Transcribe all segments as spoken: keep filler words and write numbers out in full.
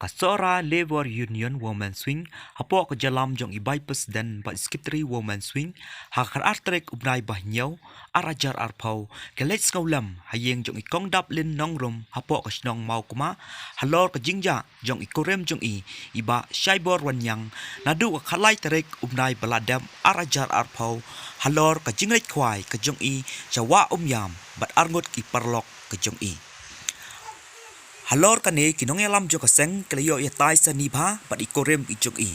Ka Sohra Labour Union Women's Wing hapoh ka jingïalam jong i Vice President bad Secretary Women's Wing ha ka khatar tarik u bnai ba hynñiew ar hajar arphew, ka leit sngewlem ha ïing jong i Kong Daplin Nongrum hapoh ka shnong Mawkma halor ka jingjia jong i kurim jong i, i Bah Shaibor Wanniang, naduh ka khatlai tarik u bnai ba la dep ar hajar arphew, halor ka jingleit khwai ka jong i sha Wah Umïam bad arngut ki paralok ka jong i. Halor kane ki nongïalam jong ka seng ki la ïoh ïatai sani bha bad i kurim i jong i.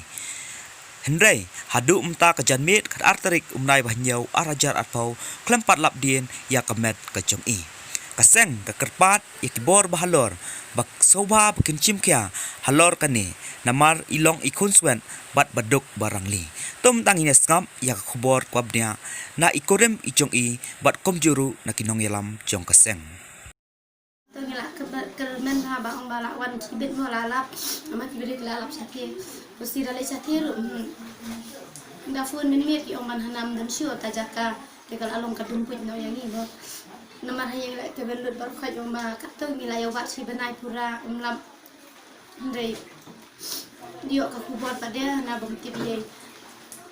Hynrei haduh mynta ka janmiet ka khatar tarik u bnai ba hynñiew ar hajar arphew khlem pat lap dien ïa ka met ka jong i. Ka seng ka kyrpad ïa ki bor ba halor ba sngewbha ba kin shim khia halor kane, namar i long i khunswet bad ba duk ba rangli. To mynta ngin ïa sngap ïa ka khubor kaba bniah na i kurim i jong i bad kumjuh ruh na ki nongïalam jong ka seng. To ngi la kyrmen ha ba ong ba la wan ki bit mo la lap, ma ki bit la lap shatei. Pusi da leh shatei ruh. Da phone mynmiet ki ong ban hanam dam shu ta jaka. Te ka la long ka dum puit no ïa ngi mo. Namar ha ïing la ka ben lut bar khoi ong ba ka to ngi la ïa wat shi bnai pura um lap. Hynrei ïoh ka khubor pat de na bym tip ïa.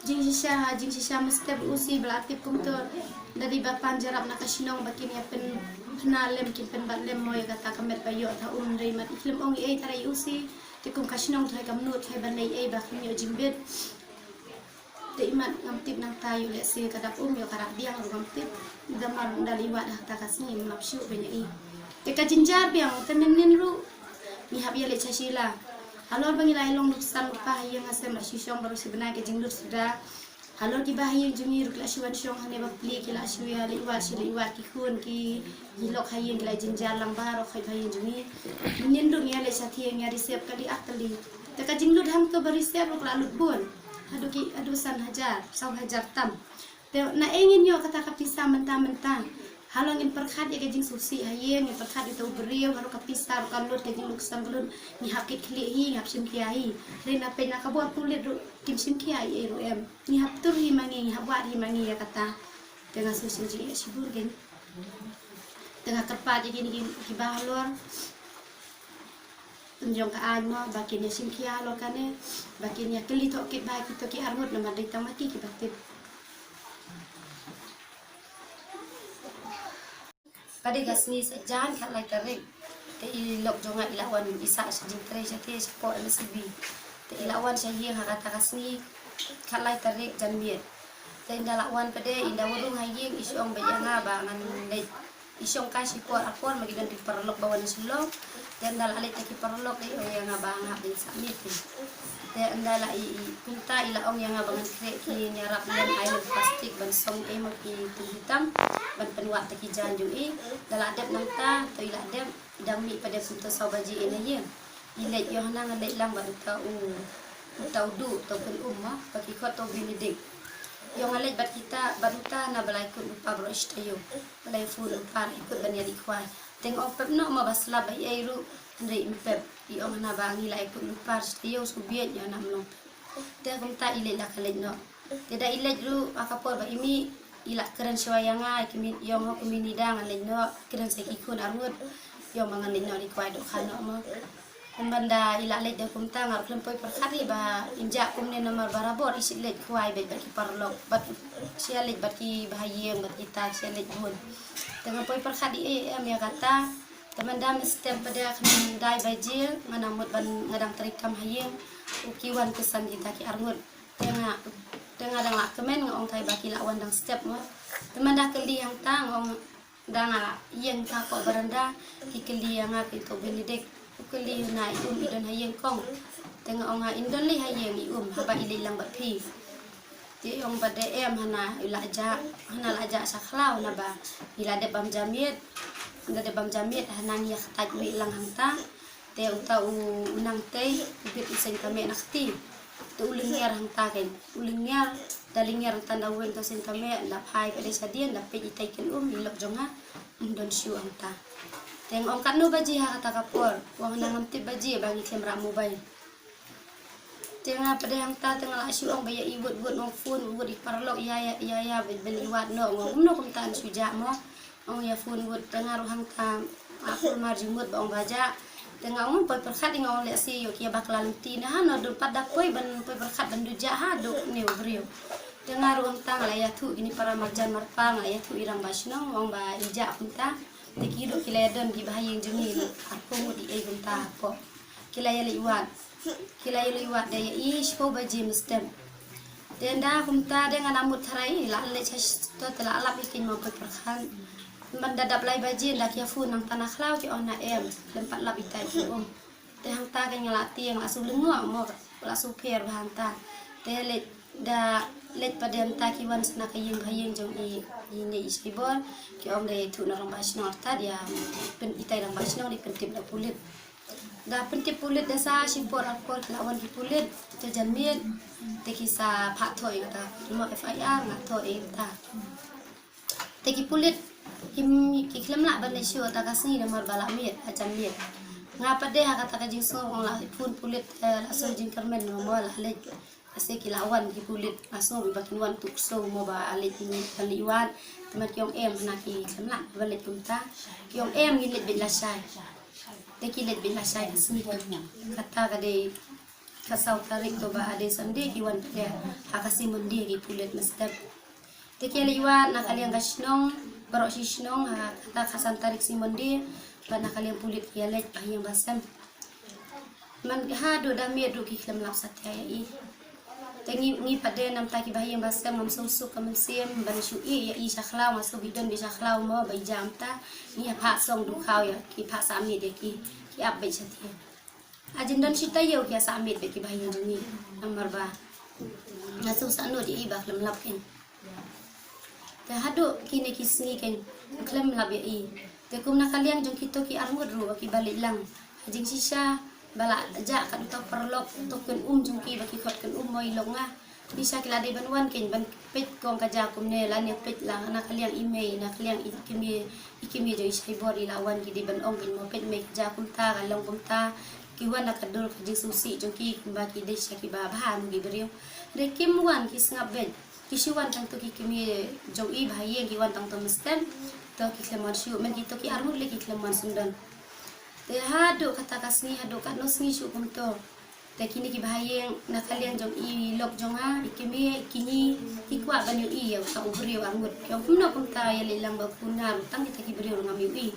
Jingshisha, jingshisha mynstep u si ba la tip kumto. Da dei ba pan jarap na ka shnong ba kin ïa pynphna lem, kin pynbat lem mo ïa kata ka met ba ïoh ta um, hynrei mat i khlem ong ei tara ïa u si. Te kum ka shnong thoi ka mut thoi ban leh ei ba kham ïoh jingbit. Te imat ngam tip nangta ïoh lehse ka dap um ïoh ka dap biang ruh ngam tip. Da mar da lei wad ha ta ka sngi ngam lap shuh ba ïa i. Te ka jynjar biang te mynnin ruh ngi hap ïa leit sha Shila. Halor ba ngi la ïa long nuksan lypa ha ïing ha sem la shu shong baroh shi bnai ka jinglut suda. Halor ki ba ha ïing jong ngi ruh ki la shu wan shong hangne ba pli ki la shu ïa leit wad shu leit wad ki khun ki lok ha ïing ki la jynjar lang baroh khoi ba ha ïing jong ngi. Mynnin ruh ngi ïa leit sha thiang ïa reserve ka li ak ka li. Te ka jinglut hangto ba reserve ruh ka la lut bun. Haduh ki, haduh san hajar, saw hajar tam. Te na ei ngin ïoh kata ka pisa mynta mynta. Halor ngin pyrkhat ïa ka jingsngewsih ha ïing, ngin pyrkhat ïa uto u briew, halor ka pisa ruh ka lut, ka jingluksan ka lut, ngi hap kit khlieh hi, ngi hap shim khia hi. Hynrei na peit na ka bor pulit ruh kim shim khia ei ei ruh em. Ngi hap tur hi ma ngi, ngi hap wad hi ma ngi ïa kata. Te nga sngewsih jingeh shibun kein. Te nga kyrpad ïa kine ki, ki ba halor. Jong ka aiñ mo ba kin ïa shim khia halor kane, ba kin ïa kylli thoh kit ba kito ki arngut namar dei tang ma ki ki ba tip. Ka dei ka sngi Saitjaiñ khatlai tarik. Te i lok jong nga i la wan i sah sha jingtrei shatei shapoh M S B. Te i la wan sha ïing ha kata ka sngi khatlai tarik janmiet. Te ynda la wan pat de ynda wa rung ha ïing i shu ong beit ïa nga ba ngan leit. I shong kai shi por ar por ma ki don ki paralok ba wan na Shillong. Te ynda la leit na ki paralok te i ong ïa nga ba nga hap ban sah meeting. Te ynda la i, i kumta i la ong ïa nga ba ngan khreh ki ïarap lem ai lem plastik ban song ei ma ki tun hitam ban pynwad ta ki jaiñ jong i. Da la dep nangta to i la dep i dang mih pat de kumto saw baje ei na ïing. I leit ïoh na nga leit lang bad uta u, uta u duh uta u pynum ma ba ki khot uta u Benedict. Ïoh nga leit bad kita bad uta na ba la ïakut lypa baroh shi taïew. Ba la ïa phone lypa la ïakut ban ïa dih khwai. Te nga ong pep noh ma ba slap ba i ei ruh hynrei im pep. I ong na ba ngi la ïakut lypa shi taïew shu bieit ïoh na mlong pep. Te kumta i leit la ka leit noh. Te da i leit ruh ha ka por ba i mih i la kren shuwa ïa nga, i kmie ïong ho kmie ni da ngan leit noh, kren sa ki khun arngut. Ïong ba ngan leit noh dih khwai dohkha noh mo. Kumban da i la leit da kumta nga ruh khlem poi pyrkhat ri ba in jah kumne namar barabor i shu leit khwai beit bad ki paralok bad shu leit bad ki ba ha ïing bad kita shu leit bun. Te nga poi pyrkhat ri ei em ïa kata. Te mynta mynstep pat de khyndai baje nga nang mut ban nga dang trei kam ha ïing. U ki wan ki san kita ki arngut. Te nga, te nga dang la kmen nga ong kai ba ki la wan dang step mo. Te mynta kylli hangta nga ong da nga ïeng ta ko baranda, ki kylli ïa nga ki to Benedict. U kylli na i um i don ha ïing kong. Te nga ong ha in don lei ha ïing i um haba i leit lang bad phi. Te i ong ba de em hana i la jah, hana la jah sha khlaw na ba i la dep bam jamiet. Nga dep bam jamiet hana ngi ïa khatai mih lang hangta. Te uta u, u nang tei u bit u seng ka meh na kti. Te u lyngngiar hangta kein u lyngngiar. Da lyngngiar hangta da weng to seng ka meh da phai ka dei shadien da peit i tai ken um i lok jong nga. Um don shu hangta. Te nga ong katno baje ha kata ka por. Ong na ngam tip baje ba ngi khlem rah mobile. Te nga pat de hangta te nga la shu ong ba ïa i wut wut nong phone wut i paralok ïa ïa ïa ïa bel i wad no ngong kumno kumta shu jah mo. Ong ïa phone wut te nga ruh hangta a kulmar jingmut ba ong ba jah. Te nga ong poi pyrkhat, nga ong lehse ïoh ki ïa bakla lynti ne ha, no don pat da poi ban poi pyrkhat ban duh ja ha duh ne u briew. Te nga ruh hangta nga la ïathuh kine para marjan marpa, nga la ïathuh i rangbah shnong, ong ba i jah kumta. Te ki ruh ki la ïadon ki bahaïing jong ngi arphew ngut i ei kumta hapoh. Ki la ïaleit wad. Ki la ïaleit wad da ïa i shiphew baje mynstep. Te nda kumta de nga na mut tharai la leit sha to te la lap ïa ki mo poi pyrkhat. Ban da dap lai baje nda ki ïa phone nangta na khlaw ki ong na em. Lem pat lap ita ki um. Te hangta ka nga la tieng la su lyngngoh mo la su pher ba hangta. Te leit da leit pat de hangta ki wan sa na ka ïing bahaïing jong i, i ne i Shaibor. Ki ong de tu na rangbah shnong artat ïa pyn itai rangbah shnong de pyntip da pulit. Da pyntip pulit da sa shipor arpor ki la wan ki pulit te janmiet te ki sa phah thoh ïa ta mo F I R nga thoh ïa ta. Te ki pulit ki, ki khlem lah ban leit shuh ta ka sngi namar ba la miet ha janmiet. Nga pat de ha kata ka jingsngew ong la phone pulit, eh, la shu jingkyrmen mo la leit. Lehse ki la wan ki pulit, nga sngew ba kin wan tuk sngew mo ba leit ban leit wad. Te mat ki ong em na ki khlem lah ban leit kumta. Ki ong em ngin leit beit lashai. Te ki leit beit lashai ka sngi kata ka dei ka saw tarik to ba ha dei Sunday ki wan pat de ha ka sngi Monday ki pulit mynstep. Te ki ïaleit wad na ka liang ka shnong, baroh shi shnong ha kata ka san tarik sngi Monday, bad na ka liang pulit ki ïaleit bahaïing basem. Man haduh da miet ruh ki khlem lap satia ïa i. Te ngi, ngi pat de namta ki bahaïing basem ngam sngewsuk ka mynsiem ban shu ïeh ïa i sha khlaw, nga sngewbha don beit sha khlaw mo ba i jam ta. Ngi ïa phah song dukhaw ïa ki, phah sah miet ïa ki, ki ap beit satia. Ajin don shi taïew ki ïa sah miet beit ki bahaïing jong ngi. Namar ba nga sngewsah nud ïa i ba khlem lap keiñ. Te haduh kine ki sngi keiñ khlem lap ïa i. Te kum na ka liang jong kito ki arngut ruh kiba leit lang ha jingshisha ba la jah ka uta u paralok, uto u kynum jong ki ba ki khot kynum mo i lok nga. Shisha ki la dei ban wan keiñ ban peit kong ka ja kumne lane peit lang na ka liang i mei, na ka liang i kmie, i kmie jong i Shaibor i la wan ki dei ban ong keiñ mo peit mei ka ja kumta ka long kumta. Ki wan na ka dur ka jingsngewsih jong ki kumba ki dei sha kiba bha mo ki briew. Hynrei kim wan ki sngap beit. Ki shu wan tang to ki kmie jong i bahaïing ki wan tang to mynstep. To ki khlem wan shuh, men kito ki arngut lei ki khlem wan syndon. Te haduh kata ka sngi, haduh katno sngi shuh kumto. Te kine ki bahaïing na ka liang jong i lok jong nga, i kmie, i kñi, ki kwah ban ïohi ïa uta u briew arngut. Ki ong kumno kumta ïaleit lang ba u Kunar, tang kita ki briew ruh ngam ïohi.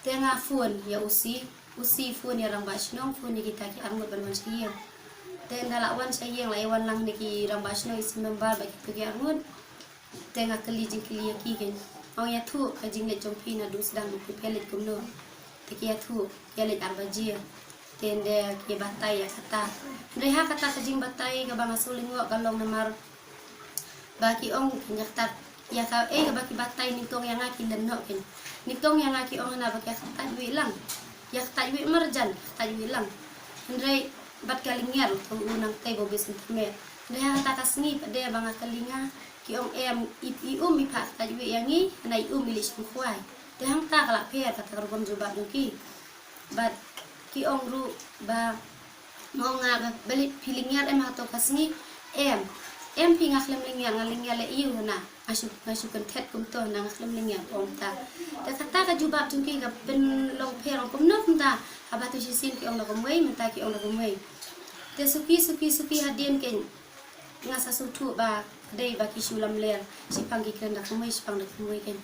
Te nga phone ïa u C, u C phone ïa rangbah shnong, phone ïa kita ki arngut ban wan sha ïing. Te ynda la wan sha ïing la ïa wan lang ne ki rangbah shnong, i C member bad kito ki arngut. Te nga kylli jingkylli ïa ki keiñ. Ong ïathuh ka jingleit jong phi naduh sdang ba phi leit kumno. Te ki ïathuh ki ïaleit ar baje. Te ynda ki batai ïa kata. Hynrei ha kata ka jingbatai kaba nga shu lyngngoh ka long namar ba ki ong keiñ ïa kata, ïa ka, eh, kaba ki batai nyngkong ïa nga ki len noh keiñ. Nyngkong ïa nga ki ong hana ba ki ïa kata wei lang. Ïa kata wei marjan, ïa kata wei lang. Hynrei bad ka lyngngiar to u nangtei ba u bit syntame. Hynrei ha kata ka sngi pat de ba nga kylli nga ki ong em i, i um i phah kata wei ïa ngi, hana i um i leit shong khwai. Te hangta ka la pher kata ka rukom jubab jong ki. Bad ki ong ruh ba mo nga ba, ba leit phi lyngngiar em ha to ka sngi, em. Em phi nga khlem lyngngiar, nga lyngngiar leh ïa u hana. Nga shu, nga shu kynthet kumto hana nga khlem lyngngiar ong ta. Te kata ka jubab jong ki ka pynlong pher ong kumno kumta. Haba tu shisien ki ong da kumwei, mynta ki ong da kumwei. Te suki, suki, suki hadien keiñ. Nga sa sngewthuh ba dei ba ki shu lamler, shipang ki kren da kumwei, shipang da kumwei keiñ.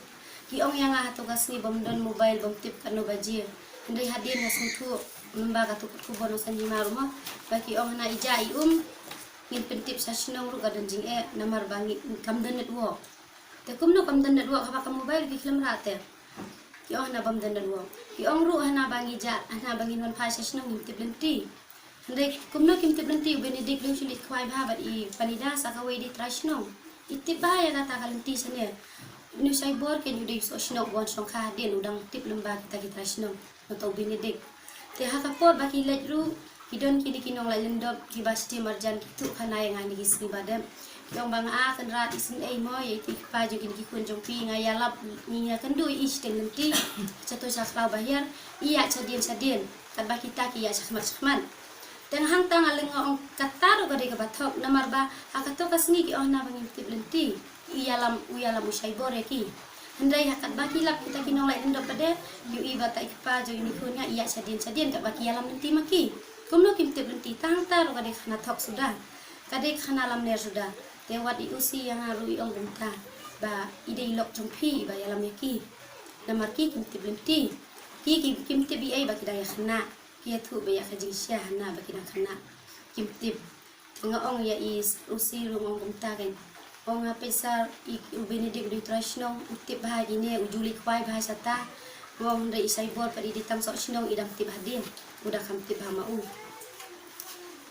Ki ong ïa nga hato ka sngi bym don mobile bym tip katno baje. Hynrei hadien nga sngewthuh, mynba kato ka khubor nongsan jingma ruh mo, ba ki ong hana i ja i um, ngin pyntip sha shnong ruh ka don jingeh, namar ba ngi kam don network. Te kumno kam don network haba ka mobile ki khlem rah te. Ki ong hana bym don network. Ki ong ruh hana ba ngi ja, hana ba ngin wan phai sha shnong ngin tip lynti. Hynrei kumno kim tip lynti, u Benedict dang shu leit khwai bha bad i Panida sa kawei de trai shnong. I tip bha ïa kata ka lynti shane. Une u Shaibor keiñ u dei u soh shnong u wan shongkha hadien u dang tip lem bad kita ki trai shnong. Nangta u Benedict. Te ha ka por ba ki leit ruh ki don kine ki nonglait lyngdoh kiba shti marjan ki tuh khana ïa nga kine ki sngi ba dep. Ki ong ba nga, ah, Kynrad, isynei mo ïa iti i kpa jong kine ki khun jong phi, nga ïalap, ngi ïakynduh ïa i shiteng lynti. Sha to sha khlaw ba hiar, i ïaid shadien shadien. Katba kita ki ïaid shakhmat shakhmat. Te nga hangta nga lyngngoh ong kata ruh ka dei kaba thok, namar ba ha kato ka sngi ki ong hana ba ngim tip lynti. I ïalam, u ïalam u Shaibor ïa ki. Hynrei ha katba ki lap kita ki nongleh lyngdoh pat de, ïohi ba ta i kpa jong ine i khun nga i ïaid shadien shadien katba ki ïalam lynti ma ki. Kumno kim tip lynti, tang ta ruh ka dei khana thok suda. Ka dei khana lamler suda. Te wat i U C ïa nga ruh i ong kumta ba i dei i lok jong phi iba ïalam ïa ki. Namar ki kim tip lynti. Ki kim, kim tip ei ei ba ki dang ïa khynnah. Ki ïathuh ba ïa ka jingshisha hana ba ki dang khynnah. Kim tip. Te nga ong ïa i U C ruh nga ong kumta kein. Ong nga peit sir, i, u Benedict u dei u trai shnong, u tip bha ïa kine, u ju leit khwai bha shata. Nga ong hynrei i Shaibor pat i dei tang soh shnong, i dang tip hadien. U dang kham tip bha ma u.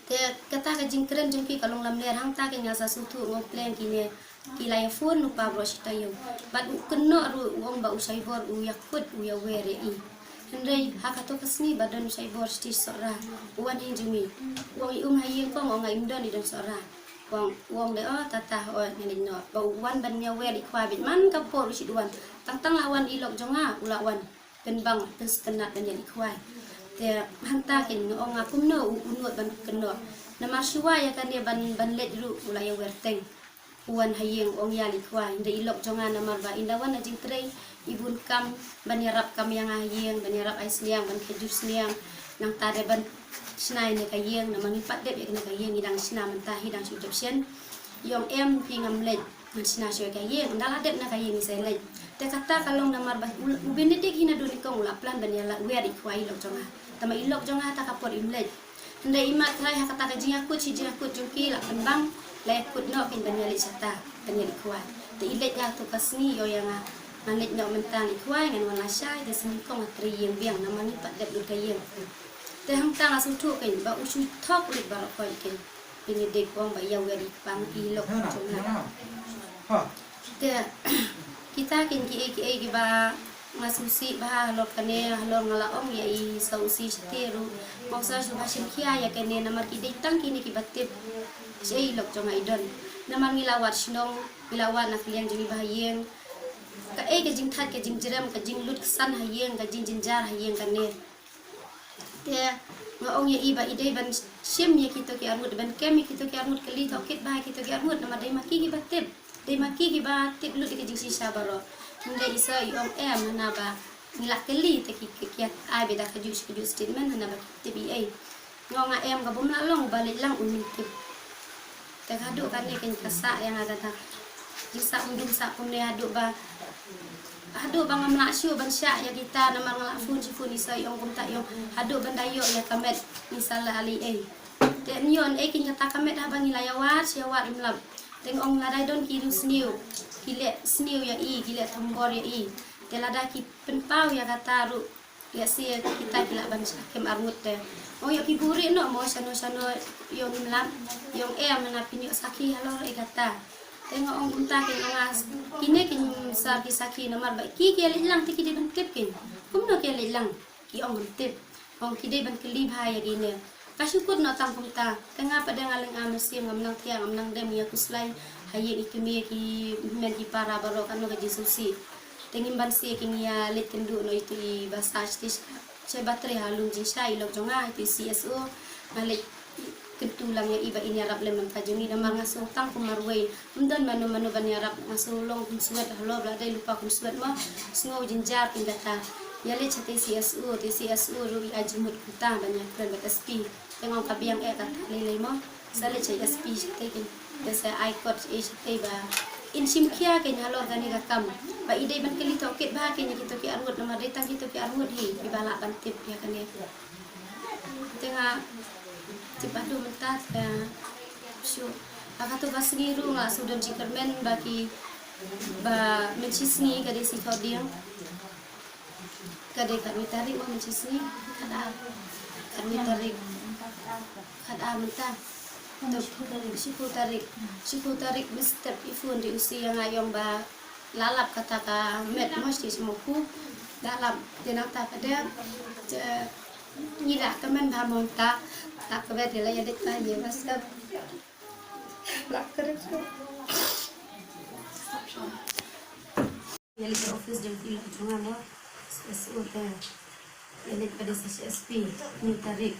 Te kata ka jingkren jong ki ka long lamler, hangta kein nga sa sngewthuh, nga ong pleng kine ki la ïa phone lypa baroh shi taïew. Bad u kynnoh ruh u ong ba u Shaibor u ïakut u ïawer ïa i. Hynrei ha kato ka sngi ba don u Shaibor shatei Sohra, u wan ha ïing jong ngi. U ong i um ha ïing kong, ong nga im don, i don Sohra. U ong, u ong de, oh tata, oh nga leit noh. Ba u wan ban ïawer i khwai beit man ka por u shu wan. Tang tang la wan i lok jong nga, u la wan pynbang pynsngewtynnat ban ïaleit khwai. Te hangta kein nga ong nga kumno u, u nud ban kynnoh. Namar shuwa ïa kane ban, ban leit ruh u la ïawer teng. U wan ha ïing u ong ïaleit khwai. Hynrei i lok jong nga namar ba i da wan na jingtrei, i bun kam ban ïarap kam ïa nga ha ïing, ban ïarap ai sniang, ban khajur sniang. Nangta de ban shna ïa kane ka ïing, namar ngi pat dep ïa kane ka ïing, i dang shna mynta hi dang shu jop shen. I ong em phi ngam leit. Ngan shna shuwa ka ïing, nda la dep na ka ïing sa leit. Te kata ka long namar ba u, u Benedict hi naduh nyngkong u la plan ban ïa la wer i khwai i lok jong nga. Tangba i lok jong nga ha ta ka por im leit. Hynrei imat tharai ha kata ka jingïakut shi jingïakut jong ki la pynbang, la ïakut noh kein ban ïaleit shata, ban ïaleit khwai. Te i leit ha tu ka sngi ïoh ïa nga, ngan leit noh mynta leit khwai, ngan wan lashai, te sngi nyngkong nga trei ïing biang namar ngi pat dep lut ka ïing. Te hangta nga sngewthuh kein ba u shu thok lut baroh khoit kein. Pynïadei kwong ba ïa wer i pang i lok jong nga. Te kita kein kiei kiei kiba nga sngewsih bha halor kane, halor nga la ong ïa i sa u si shatei ruh. Nga sa shu ba shim khia ïa kane namar ki dei tang kine kiba tip. Shi i lok jong nga i don. Namar ngi la wad shnong, ngi la wad na ka liang jong i ba ha ïing. Kaei ka jingthait, ka jingjrem, ka jinglut ksan ha ïing, ka jingjynjar ha ïing kane. Te nga ong ïa i ba i dei ban shim ïa kito ki arngut, ban kem ïa kito ki arngut, kylli tohkit bha ïa kito ki arngut, namar dei ma ki kiba tip, dei ma ki kiba tip lut ïa ka jingshisha baroh. Hynrei i sa i ong em hana ba ngi la kylli te ki, ki, ki ai beit da kajuh kajuh statement hana ba ki tip ei ei. Nga ong nga em, ka bym lah long ba leit lang un tip. Te haduh kane kein ka sah ïa nga kata. Jingsah um dum sah kumne haduh ba, haduh ba ngam lah shuh ban shah ïa kita namar nga la phone shi phone, i sa i ong kumta, i ong haduh ban da ïoh ïa ka met ngi sa la leh ei. Te ïoh ei kein kata ka met haba ngi la ïa wad shi ïa wad im lap. Te nga ong lada don ki riewsniew, ki leh sniew ïa i, ki leh thombor ïa i. Te lada ki pynpaw ïa kata ruh, lehse kita ki lah ban shah kem arngut te. Ong ïoh ki buhrieh noh mo shano shano, ïoh ngim lap, ïoh em na pynïoh sakhi halor ei kata. Te nga ong kumta kein, nga ong kine kein sar ki sakhi namar ba ki ki ïaleit lang te ki dei ban tip kein. Kumno ki ïaleit lang, ki ong ngam tip. Ong ki dei ban kylli bha ïa kine. Ka shu kut noh tang kumta. Te nga pat de nga lynga mynsiem, ngam nang thiah, ngam nang dem, ïa khuslai ha ïing i kmie, ki hynmen ki para baroh, kano ka jingsngewsih. Te ngim banse kein, ïa leit kynduh noh ïa itu i ba sah shatei, shatei ba trei ha lum jingshai i lok jong nga, itu i C S O. Nga leit kyntu lang ïa i ba in ïarap lem lang ka jong ngi namar nga sngew tang kum marwei. Ym don mano mano ban ïarap, nga sngew long khun swet halor ba la dei lypa khun swet mo. Sngew jynjar kein kata. Ïa leit shatei C S O, te C S O ruh i ai jingmut kumta ban ïakren bad S P. Te nga ong ka biang eh kata lei lei mo. Sa leit sha S P shatei kein. Te sa ai kot sha i shatei ba in shim khia kein halor kane ka kam. Ba i dei ban kylli tohkit bha kein ïa kito ki arngut namar dei tang kito ki arngut hi kiba lah ban tip ïa kane. Te nga tip haduh mynta te shu ha kato ka sngi ruh nga shu don jingkyrmen ba ki, ba mynshisngi ka dei sngi Thohdieng. Ka dei khatwei tarik mo, mynshisngi khatar. Khatwei tarik khatar mynta. To shiphew tarik. Shiphew tarik mynstep i phone da i U C ïa nga, i ong ba la lap kata ka met mo, shatei sha Mawphu. La lap, te nangta pat de, te ngi la kmen bha mo mynta. La kmen, te la ïa dei ta ïa WhatsApp. La kren. Ïa leit sha office jong i lok jong nga mo, S O te. Ïa leit pat de sha S P hynñiew tarik.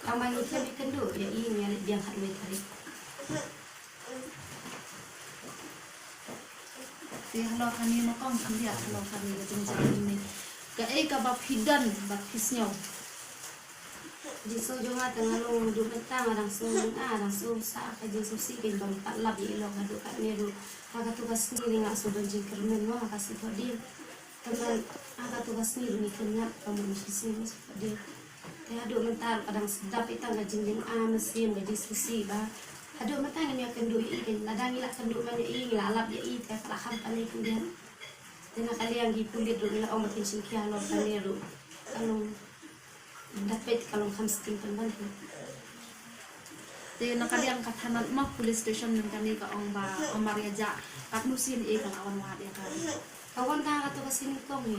Tang ba ngi them ïakynduh ïa i, ïa leit biang khatwei tarik. Te halor kane ma kong khyndiat halor kane ka jingjia kane. Kaei kaba phi don ba phi sngew? Jingsngew jong nga te nga long haduh mynta nga dang sngew lynga, dang sngew sah ka jingsngewsih kaba ym pat lap ïa i lok haduh katne ruh. Ha katu ka sngi nga sngew don jingkyrmen mo ha ka sngi thohdieng. Te man ha katu ka sngi ruh ngi kynjat ka mon shi sngi mo thohdieng. Te haduh mynta ruh ka dang sdap ïa tang ka jinglynga mynsiem ka jingsngewsih ba haduh mynta ngim ïakynduh ïa i, lada ngi la kynduh man ïa i ngi la lap ïa i te ka la kham pale khyndiat. Te na ka liang ki pulit ruh ngi la ong ba kin shim khia halor kane ruh. Ka long da peit ka long kham sting pynban. Te na ka liang ka thanat ma police station mynta kane ka ong ba Amaria Jah katno sien e ka la wan wad ïa ka. Ka wan tang katu ka sien kong ni.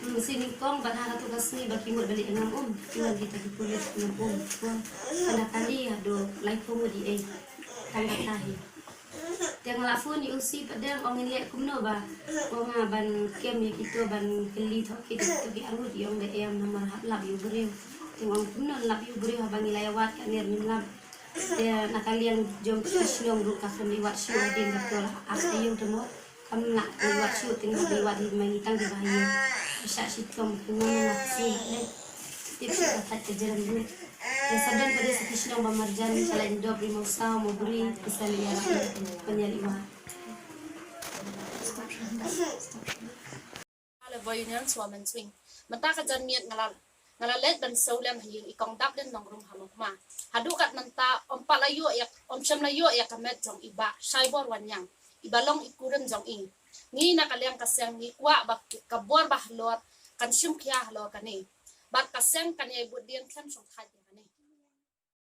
Hmm, sien kong ba ha katu ka sngi ba ki mut ba leh ngam um. Ki wan kita ki pulit ngam um. Wan. Ka na kane haduh lai phew ngut ïa i. Tang kata hi. Te nga la phone ïa u C pat dang ong ngin leh kumno ba. Ong nga ban kem ïa kito ban kylli thoh kito ki arngut ïa ong ba em namar hap lap ïa u briew. Te ong kumno lap ïa u briew haba ngi la ïa wad katne ngim lap. Te na ka liang jong ka shnong ruh ka khlem leit wad shuh hadien ka por ar taïew te mo. Kam lah leit wad shuh te ngi leit wad hi ma ngi tang kiba haïing. Shah shitom ki ngam lah shuh ne. Tip shuh ka thait ka jrem ruh. Te sa don pat de sa ki shnong ba marjan, sa leit ndop ri Mawsaw, Mawbri, ki sa leit ïarap ban ïaleit wad. Labour Union Women's Wing. Mynta ka janmiet nga la, nga la leit ban siew lem ha ïing i Kong Daplin Nongrum ha Mawkma. Haduh kat mynta ym pat la ïoh ïa, ym shym la ïoh ïa ka met jong i Bah Shaibor Wanniang, iba long i kurim jong i. Ngi na ka liang ka seng ngi kwah ba ka bor ba halor kan shim khia halor kane. Bad ka seng kan ïai bud dien khlem shongthait.